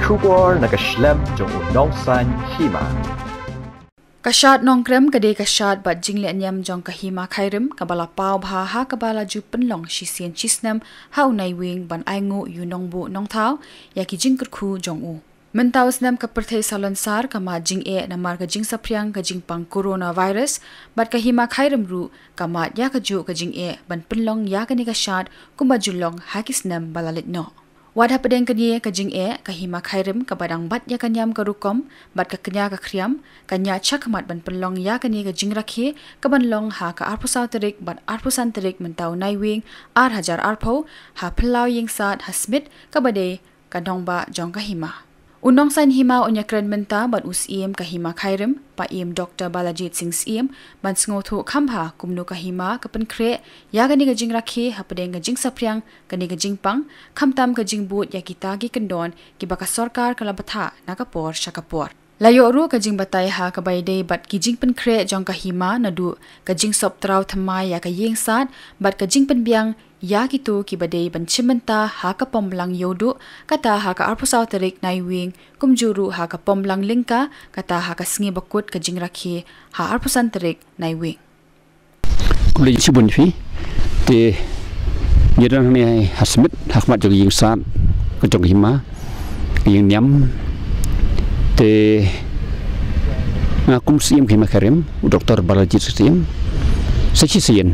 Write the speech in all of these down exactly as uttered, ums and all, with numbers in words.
Khubor na ka shlem jong u nongsan hima. Ka shad Nongkrem ka dei ka shad bad jingleh niam jong ka hima Khyrim kaba la paw bha ha kaba la ju pynlong shisien shisnem ha u Naiwieng ban ainguh ïa u nongbuh nongthaw ïa ki jingkyrkhu jong u. Mynta u snem ka pyrthei salonsar ka mad jingeh namar ka jingsaphriang ka jingpang coronavirus, bad ka hima Khyrim ruh ka mad ïa kajuh ka jingeh ban pynlong ïa kane ka shad kumba ju long ha ki snem ba la leit noh. Wat hapdeng kane ka jingeh, ka hima Khyrim kaba dang bat ïa ka niam ka rukom bad ka kñia ka khriam, ka ñiah shakhmat ban pynlong ïa kane ka jingrakhe kaban long ha ka arphew saw tarik bad arphew san tarik mynta u Naiwieng ar hajar arphew, ha Phyllaw Ïingsad ha Smit kaba dei ka nongbah jong ka hima. U nongsan hima un ïakren mynta bad u Syiem ka hima Khyrim, Paiem Doktor Balajied Singh Syiem, ban sngewthuh kham bha kumno ka hima ka pynkhreh ïa kane ka jingrakhe hapdeng ka jingsaphriang kane ka jingpang, khamtam ka jingbud ïa kita ki kyndon kiba ka sorkar ka la bthah na ka por sha ka por. La ïoh ruh ka jingbatai ha kaba ïadei bad ki jingpynkhreh jong ka hima, naduh ka jingsop traw thymmai ïa ka ïingsad bad ka jingpynbiang ïa kito kiba dei ban shim bynta ha ka Pomblang Ïewduh, kata ha ka arphew saw tarik Naiwieng, kumjuh ruh ha ka Pomblang Lyngka, kata ha ka sngi bakut ka jingrakhe ha arphew san tarik Naiwieng. Khublei shibun ïa phi. Te ngi don hangne ha Smit, ha khmat jong ka ïingsad ka jong ka hima, ka ïingniam. Te nga kum Syiem ka hima Khyrim, u Doktor Balajied Singh Syiem, sa shisien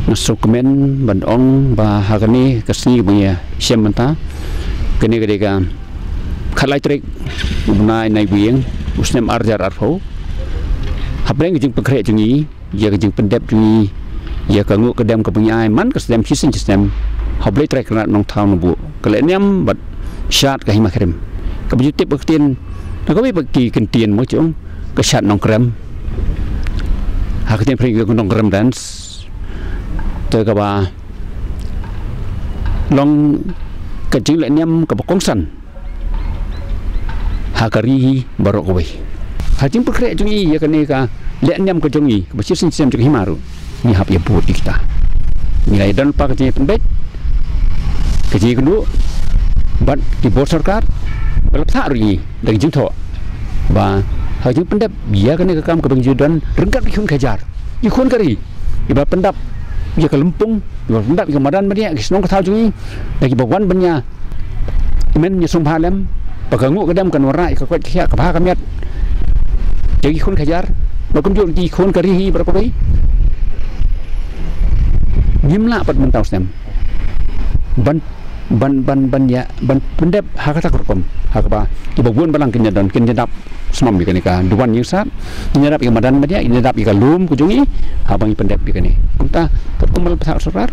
nga sngewkmen ban ong ba ha kane ka sngi ba ngi ïa shem mynta, kane ka dei ka khatlai tarik u bnai Naiwieng u snem ar hajar arphew, hapdeng ka jingpynkhreh jong ngi ïa ka jingpyndep jong ngi ïa ka nguh ka dem kaba ngi ai man ka snem shisien shisnem ha U Blei Trai Kynrad Nongthaw Nongbuh, ka leh niam bad shad ka hima Khyrim, kaba ju tip ka ktien na kawei pat ki kyntien mo jong ka shad Nongkrem, ha ka ktien Phareng ka Nongkrem dance. Te kaba long ka jingleh niam kaba kongsan ha ka ri hi baroh kawei. Ha jingpynkhreh jong ngi ïa kane ka leh niam ka jong ngi kaba shisien shisnem jong ka hima ruh, ngi hap ïa bud ïa kita. Ngi la ïa don pat ka jingpynbeit, ka jingkynduh bad ki bor sorkar ba la bthah ruh ïa ngi da ka jingthoh ba ha ka jingpyndep ïa kane ka kam kaba ngi ju don ryngkat ki khun ki hajar, ki khun ka ri, kiba pyndap ïa ka lympung, kiba pyndap ïa ka madan bniah, ki shnong ka thaw jong ngi, da kiba wan ban ïa men ïa sngewbha lem ba ka nguh ka dem kan wanrah ïa ka koit ka khiah, ka bha ka miat ïa ki khun ki hajar, bad kumjuh ki khun ka ri hi baroh kawei. Ngim lah pat mynta u snem ban ban ban ban ïa ban pyndep ha kata ka rukom ha kaba kiba bun balang kin ïa don, kin ïa dap, sngewbha ïa kane ka duwan ïingsad, kin ïa dap ïa ka madan bniah, kin ïa dap ïa ka lum ka jong ngi, haba ngi pyndep ïa kane. Kumta katkum ba la bthah sorkar,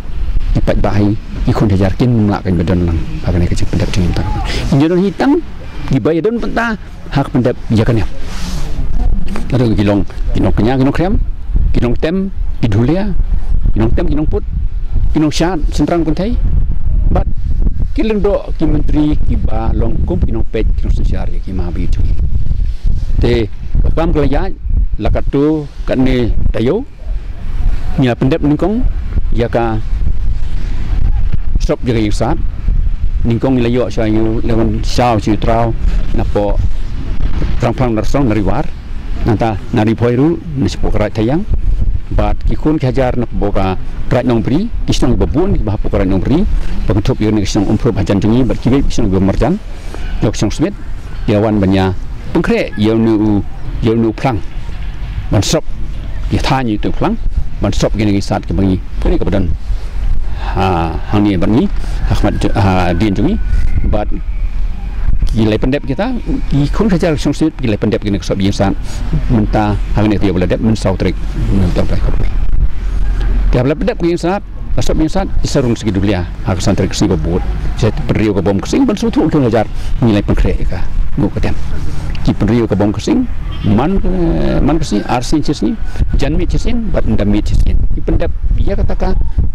ngi paidbah hi ki khun ki hajar kin lah kan ïa don lang ha kane ka jingpyndep jong ngi mynta. Kin ïa don hi tang kiba ïa don mynta ha ka pyndep ïa ka niam. Naduh ki long, ki nongkñia, ki nongkhriam, ki nongtem, ki dhulia, ki nongtem, ki nongput, ki nongshad shynrang kynthei, bad ki lyngdoh, ki myntri kiba long kum ki nongpeit, ki nongsynshar ïa ki hima ba ïeit jong ngi. Te ka kam ka la ïaid, la katto katne taïew, ngi la pyndep nyngkong ïa ka sop ïa ka ïingsad. Nyngkong ngi la ïoh sha ïa u, la wan sha u, sha u Traw, napoh Prangprang Narsong, na Ri War. Nangta na Ri Bhoi ruh, na shapoh ka Raid Thaiang. Bad ki khun ki hajar napoh ka Raid Nongbri, ki shnong kiba bun kiba hapoh ka Raid Nongbri, ba kynthup ïa kane ka shnong Umprup hajan jong ngi, bad kiwei ki shnong kiba marjan jong ka shnong Smit, ki la wan ban ïa pynkhreh ïa une u, ïa une u phlang ban sop, ïa thaiñ ïa utu u phlang ban sop ïa kine ki ïingsad kiba ngi, kane kaba don ha hangne bad ngi, ha khmat jo-, hadien jong ngi. Bad ki la pyndep kita, ki khun ki hajar ka shnong Smit ki la pyndep kine ki sop ïingsad mynta ha kane ka taïew ba la dep, mynsaw tarik, mynta ba la dep. Ki la pyndep ki ïingsad, ka sop ïingsad, ki sa rung sha ki dhulia ha ka san tarik, ka sngi ba bud. Ki pynriew ka bom ksing ban sngewthuh ki khun ki hajar ngi la pynkhreh ïa ka nguh ka dem. Ki pynriew ka bom ksing man, eh, man ka sngi, ar sngi shi sngi, janmiet shi sien bad ynda miet shi sien. Ki pyndep ïa kata ka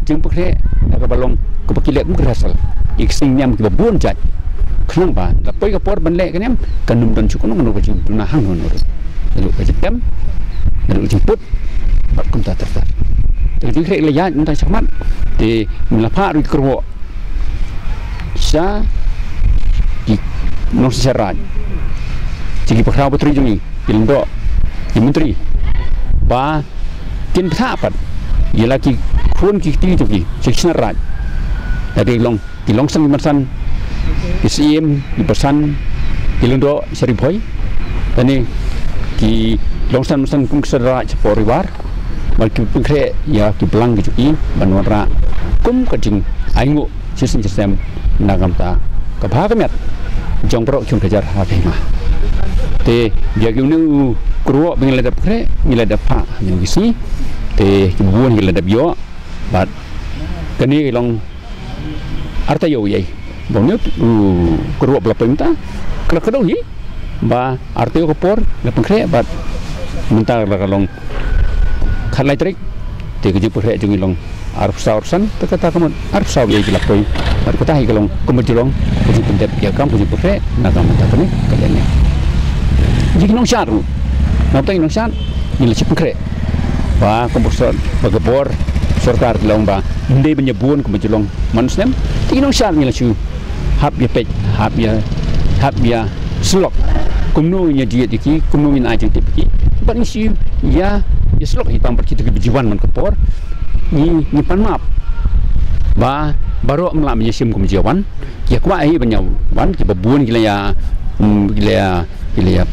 jingpynkhreh ïa kaba long kaba ki leh kum ka rehearsal, ïa ki ksing niam kiba bun jait, khnang ba ynda poi ka por ban leh ka niam kan ym don shuh kano kano ka jingduna hangno hangno ruh, naduh ka jingtem, naduh ka jingput, bad kumta ter ter. Te ka jingkhreh la ïaid mynta shakhmat. Te ngi la phah ruh ki kyrwoh sha ki nongsynshar raij, jong ki bakhraw batri jong ngi, ki lyngdoh, ki myntri, ba kin bthah pat ïa la ki khun ki kti jong ki sha ki shnat raij. Lada ki long, ki long san ki man san, ki syiem, ki basan, ki lyngdoh sha Ri Bhoi, lane ki long san man san kum ki shnat raij shapoh Ri War, ba ki pynkhreh ïa ki balang ki jong ki ban wanrah kum ka jingainguh shisien shisnem na ka bynta ka bha ka miat jong baroh ki khun ka jar ha ka hima. Te ïa kine u kyrwoh ba ngi la dep khreh, ngi la dep phah ha kine ki sngi. Te kiba bun ngi la dep ïoh, bad kane ka long arta ïoh ïa ba une u kyrwoh ba la poi mynta, ka la kdew hi ba arta ïoh ka por la pynkhreh, bad mynta la ka long khatlai tarik. Te ka jingpynkhreh jong ngi long arphew saw arphew san, te kata ka mut arphew saw ïa ki la poi. Bad kata hi ka long kumba ju long ka jingpyndep ïa ka kam ka jingpynkhreh na ka bynta kane ka lehniam. Ïa ki nongshad ruh, na ka bynta ki nongshad, ngi la shu pynkhreh ba kumba sor-, ba ka bor sorkar ki la ong ba ym dei ban ïa bun kumba ju long man u snem. Te ki nongshad ngi la shu hap ïa peit, hap ïa, hap ïa syllok kumno ngin ïa jied ïa ki, kumno ngin ai jingtip ïa ki. Bad ngi shu ïa, ïa syllok hi tang bad kito kiba ju wan man ka por. Ngi, ngi pan map ba baroh ym lah ban ïa shim kumba ju ïa wan. Ki ïa kwah hi ban ïa wan, kiba bun ki la ïa, mm, ki la ïa, ki la ïa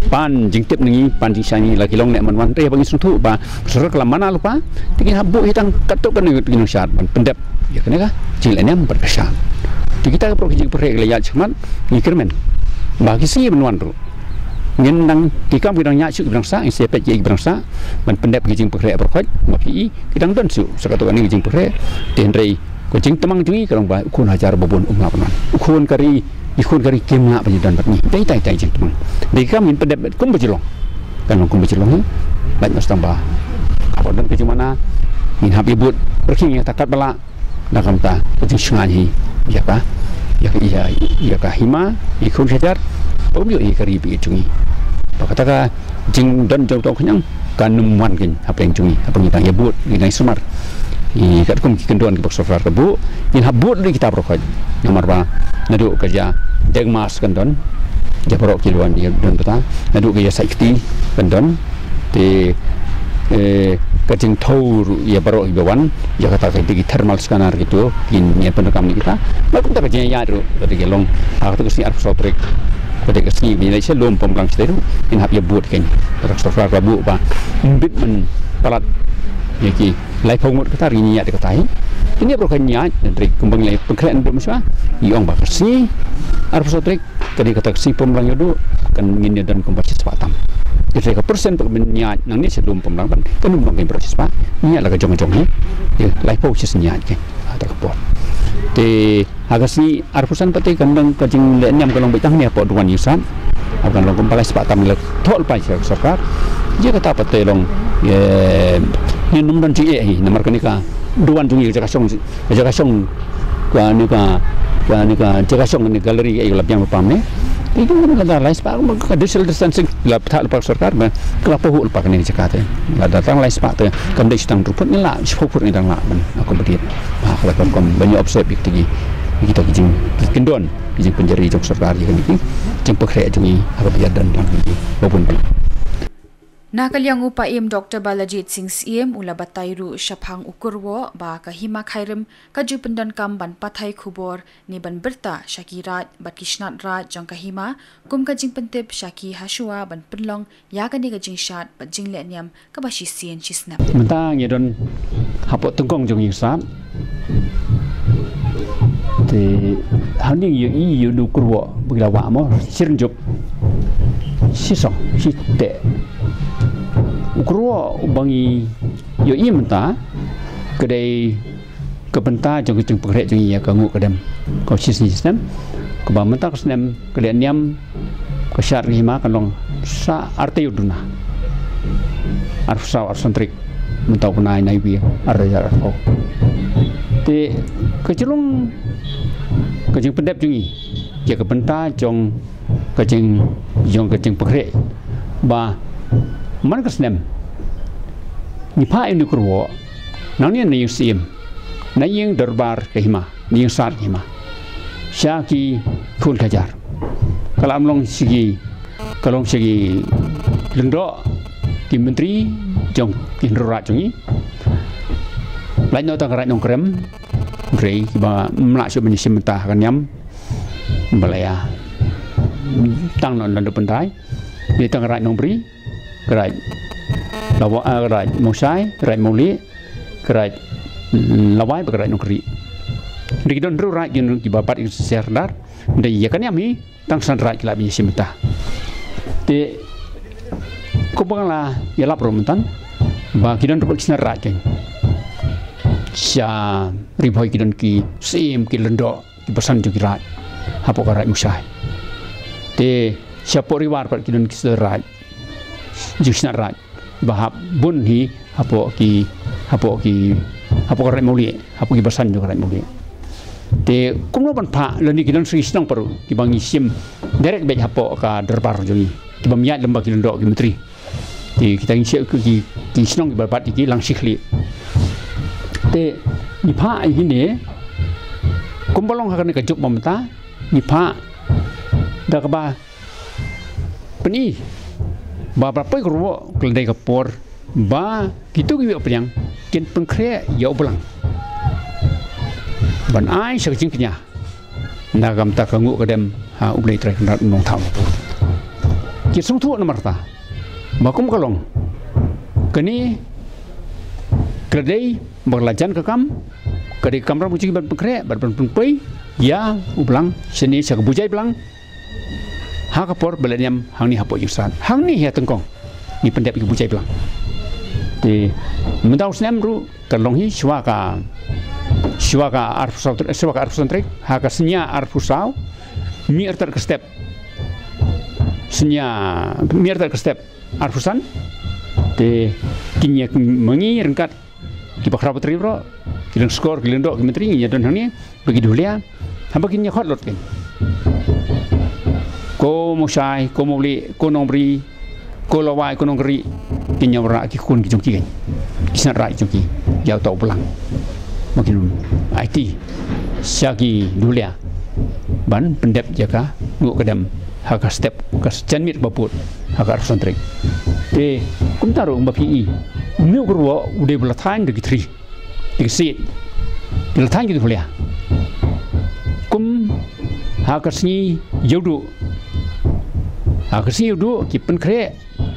pan jingtip na ngi, pan jingshai na ngi, la ki long ne man wan. Te ba ngi sngewthuh ba ka sorkar ka la mana lypa, te ngin hap buh hi tang katto katne ki nongshad ban pyndep ïa kane ka jinglehniam bad ka shad. Te kita baroh ki jingpynkhreh ki la ïaid shakhmat, ngi kyrmen ba ki sngi ban wan ruh ngin nang, ki kam ki dang ïaid shuh ki dang sah, ngin sa peit ki dang sah ban pyndep ki jingpynkhreh baroh khoit, ma ki i ki dang don shuh sa katto katne ki jingpynkhreh. Te hynrei ka jingtymmen jong ngi ka long ba u khun hajar ba bun um lah ban wan. U khun ka ri, i khun ka ri kim lah ban ïadon bad ngi. Dei tai tai jingtymmen. Dei kam ngin pyndep kumba ju long. Kan long kumba ju long hi. Lait noh tang ba haba don ka jingmana ngin hap ïa bud, rkhing ïa kata katba lah. Na ka bynta ka jingshngaiñ hi ïa ka, ïa ka, ïa, ïa ka hima, ïa ki khun ki hajar, ba ym ïoh ïa ka ri ba ïeit jong ngi. Ba kata ka jingdon jong u tong khñiang kan ym wan kein hapdeng jong ngi, haba ngi dang ïa bud, ngi dang ïa sumar. Ngi katkum ki kyndon kiba ka sorkar ka buh, ngin hap bud ïa kita baroh khoit. Namar ba naduh ka jia deng mask kan don, jia baroh ki wan ïa don bata, naduh ka jia sait kti kan don, te, eh, ka jingthew ruh ïa baroh kiba wan, ïa kata ka dei ki thermal scanner kito, kin ïa pyndonkam ïa kita. Bad kumta ka jingïaid ruh, ka dei ka long, ha kata ka sngi arphew saw tarik, ka dei ka sngi ba ngi leit sha lum Pamlang shatei ruh, ngin hap ïa bud kein. Ka sorkar ka buh ba ym bit ban palat ïa ki laiphew ngut kata, ngin ïaid kata hi. Kine baroh ka jingïaid, hynrei kumba ngi la pynkhreh naduh mynshwa, ngi ong ba ka sngi arphew saw tarik, ka dei kata ka sngi Pamlang ïoh duh, kan ngin ïa don kumba shispah tam. Ïa ka percent ba ka ban ïaid nangne sha lum Pamlang ban, kan ym long kein baroh shispah, ngi ïaid la ka jong ka jong hi. Ïa, laiphew shisien ïaid kein, ha kata ka por. Te ha ka sngi arphew san pat te kan long ka jinglehniam ka long beit tang hangne hapoh Duwan Ïewsat. Haba kan long kumba lai spah tam ngi la thoh lypa sha ka sorkar. Ïa kata pat te long, ïa, ngin ym don jingeh hi namar kane ka duwan jong ngi, ka jaka shong, ka jaka shong, kane ka, kane ka jaka shong, kane ka gallery, ïa la biang lypa mynne. Te ka long lada lai spah, ka social distancing la bthah lypa ka sorkar, ba ka la pahuh lypa kane ka jaka te. Lada tang lai spah te kam dei shi tang hynriew phut, ngi lah shiphew phut ngi dang lah ban accommodate. Ha ka la ka rukom ban ïa offset ïa kita ki, ïa kita ki jing, ki kyndon, ki jingpynjari jong ka sorkar ïa kane ki jingpynkhreh jong ngi ha kaba ïadon lang ki ba bun bun. Na ka liang u Paiem Doctor Balajied Singh Syiem u la batai ruh shaphang u kyrwoh ba ka Hima Khyrim ka ju pyndonkam ban pathai khubor ne ban birta sha ki raid bad ki shnat raid jong ka hima kum ka jingpyntip sha ki hashwa ban pynlong ïa kane ka jingshad bad jinglehniam kaba shisien shisnam. Mynta ngi don hapoh tyngkong jong ngi sat. Te hangne ngi ïohi ïa u kyrwoh ba ki la wah mo, shirnjup, shisong shiteh. U kyrwoh ba ngi ïohi mynta ka dei ka bynta jong ka jingpynkhreh jong ngi ïa ka nguh ka dem kaba shisien shisnem, kaba mynta ka snem ka lehniam ka shad ka hima kan long sa artei u duna, arphew saw arphew san tarik mynta u bnai Naiwieng arhajar arphew. Te ka jinglong ka jingpyndep jong ngi ïa ka bynta jong ka jing, jong ka jingpynkhreh ba man ka snem ngi phah ïa une u kyrwoh nangne na ïing syiem, na ïing dorbar ka hima, na ïing sat ka hima, sha ki khun ka jar. ka la ym long sha ki, ka long sha ki lyngdoh ki myntri jong ki hynriew raij jong ngi. Lait noh tang ka Raid Nongkrem, hynrei kiba ym lah shuh ban ïashim bynta ha ka niam ba la ïa tang noh na dep pyntai. Dei tang ka Raid Nongbri, ka Raid Lawa-, ah, ka Raid Mawshai, ka Raid Mawlieh, ka Raid, mm, Lawai bad ka Raid Nongkyrrieh. Hynrei ki don hynriew raij kiba bat ïa ka shisha sardar. Hynrei ïa ka niam hi tang shan raij ki lah ban ïashim bynta. Te kumba nga la ïalap ruh mynta ba ki don ruh ki shan raij kein. Sha Ri Bhoi ki don ki syiem, ki lyngdoh, ki basan jong ki raij hapoh ka Raid Mawshai. Te shapoh Ri War pat ki don ki shan raij, jong ki shan raij ba hap bun hi hapoh ki, hapoh ki, hapoh ka Raid Mawlieh, hapoh ki basan jong ka Raid Mawlieh. Te kumno ban phah lane ki don shi shnong pat ruh kiba ngi shim direct beit hapoh ka dorbar jong ngi, kiba ym ïaid lem bad ki lyngdoh ki myntri. Te kita ngi shim ki, ki, ki shnong kiba bat ïa ki lang shi khlieh. Te ngi phah ïa kine kumba long ha kane ka juk ba mynta, ngi phah da kaba pyni ba, ba poi ka ruh ka la dei ka por ba kito kiwei ki pdiang kin pynkhreh ïa u Blang ban ai sha ka jingkñia na ka bynta ka nguh ka dem ha U Blei Trai Kynrad Nongthaw. Ki sngewthuh namar kata ba kum ka long kane ka la dei ba ka la jan ka kam, ka dei ka kamram ka jong ngi ban pynkhreh bad ban pynpoi ïa u Blang shane sha ka bujai Blang. Ha ka por ba la niam hangne hapoh Jingsad, hangne ha Tyngkong, ngi pyndep ïa ka bujai Blang. Te mynta u snem ruh ka long hi shuwa ka, shuwa ka arphew saw, shuwa ka arphew saw tarik, ha ka synñia arphew saw, miet artat ka step. Synñia, miet artat ka step arphew san. Te ki ñiah ma ngi ryngkat kiba khraw patri bro, ki lyngskor, ki lyngdoh, ki myntri, ngi ïa don hangne ba ki Dhulia, haba kin ïa khot lut kein. Ko Mawshai, ko Mawlieh, ko Nongbri, ko Lawai, ko Nongkyrrieh, kin ïa wanrah ki khun ki jong ki kein, ki shan raij jong ki ïa uta u Blang. Ma kin aiti sha ki Dhulia ban pyndep ïa ka nguh ka dem ha ka step, ka janmiet ba bud ha ka arphew san tarik. Te kumta ruh ba phi i, une u kyrwoh u dei ba la thaiñ da ki thri, da ki siej, ki la thaiñ ki Dhulia. Kum ha ka sngi Ïewduh, ha ka sngi Ïewduh ki pynkhreh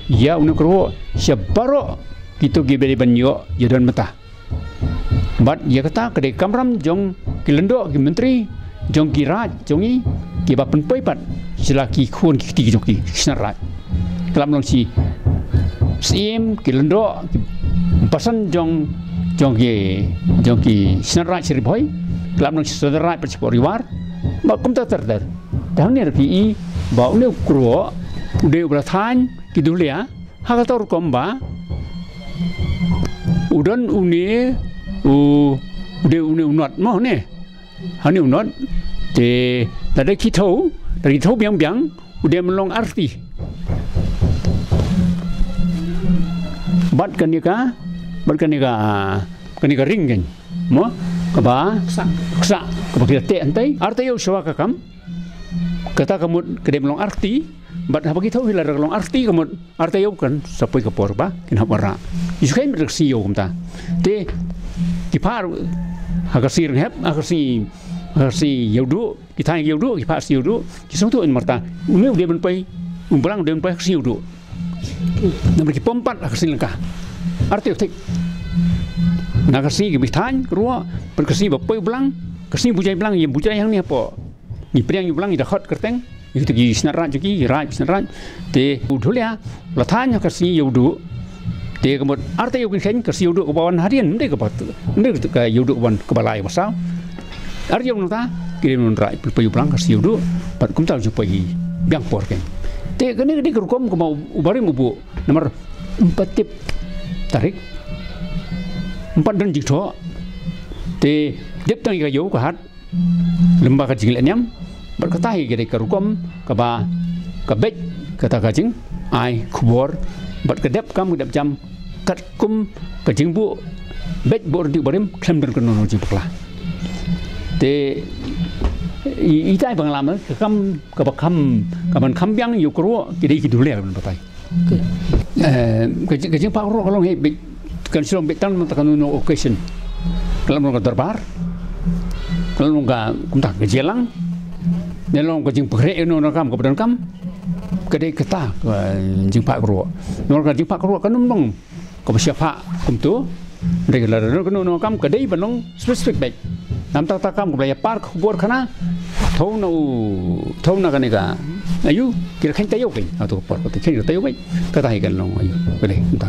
ïa une u kyrwoh sha baroh kito kiba dei ban ïoh ïa don mynta. Bad ïa kata ka dei kamram jong ki lyngdoh, ki myntri jong ki raij jong ngi kiba pynpoi pat sha la ki khun ki kti jong ki shan raij. Ka la ym long shi syiem, ki lyngdoh, ki basan jong, jong ki, jong ki shan raij sha Ri Bhoi, ka la ym long shi shan raij pat shapoh Ri War. Ba kumta ter ter. Te hangne ruh phi i ba une u kyrwoh u dei uba la thaiñ ki Dhulia ha kata ka rukom ba u don une u, u dei une u nod mo ne. Hangne u nod. Te lada ki thew, lada ki thew biang biang, u dei ban long arti. Bad kane ka, bad kane ka, kane ka ring kein mo, kaba ksah, ksah, kaba ki la teh hangtai, arta ïew shuwa ka kam. Kata ka mut ka dei ban long arti. Bad haba ki thew hi lada ka long arti ka mut arta ïew kan sa poi ka por ba kin hap wanrah. Ïa shu kheiñ bad ka sngi ïew kumta. Te ki phah ha ka sngi Rynghep, ha ka sngi, ha ka sngi Ïewduh, ki thaiñ Ïewduh, ki phah sngi Ïewduh, ki sngewthuh namar kata une u dei ban poi, u Blang u dei ban poi ha ka sngi Ïewduh. Namar ki pom pat ha ka sngi lyngkha. Arta ïew thik. Na ka sngi kiba thaiñ kyrwoh, bad ka sngi ba poi u Blang, ka sngi bujai Blang, ïa bujai hangne hapoh. Ngi pdiang ïa u Blang, ngi da khot kyrteng ïa kito ki shan raij jong ki, raij, shan raij. Te u Dhulia la thaiñ ha ka sngi Ïewduh. Te ka mut arta ïew kin kheiñ, ka sngi Ïewduh kaba wan hadien, ym dei kaba, ym dei ka Ïewduh kaba wan, kaba lai kaba saw. Arta ïew nangta ki dei ban wanrah, pynpoi ïa u Blang ka sngi Ïewduh. Bad kumta u ju poi biang por kein. Te kane ka dei ka rukom kaba u barim u buh. Namar ym pat tip tarik, ym pat don jingthoh. Te dep tang ïa ka ïew ka hat lem bad ka jingleh niam. Bad kata hi ka dei ka rukom kaba ka beit kata ka jingai khubor. Bad ka dep kam ka dep jam katkum ka jingbuh beit buh ryntih barim khlem don kano kano jingbakla. Te I, itai ba nga lam ka kam, ka ba kam, ka ban kam biang ïa u kyrwoh, ki dei ki dule ban batai. Okay. Eh, ka jing, ka jingpah kyrwoh ka long hi bit, kan shu long bit tang mynta ka no no occasion. Ka long ka dorbar. Ka long ka, kumta ka jingïalang. Ne long ka jingpynkhreh ïa no no kam ka ba donkam. Ka dei kata ka jingpah kyrwoh. Ne long ka jingpah kyrwoh kan ym long ka ba shah pah kumto. Dei ka la don ka no no kam ka dei ban long specific beit. Namar kata kam ka ba la ïa par ka khubor khana. Thaw na u, thaw na kane ka. Ayu, ki la kheiñ taïew kein. Ato ka por ka kheiñ taïew beit. Kata hi kan long ayu. Ka dei kumta.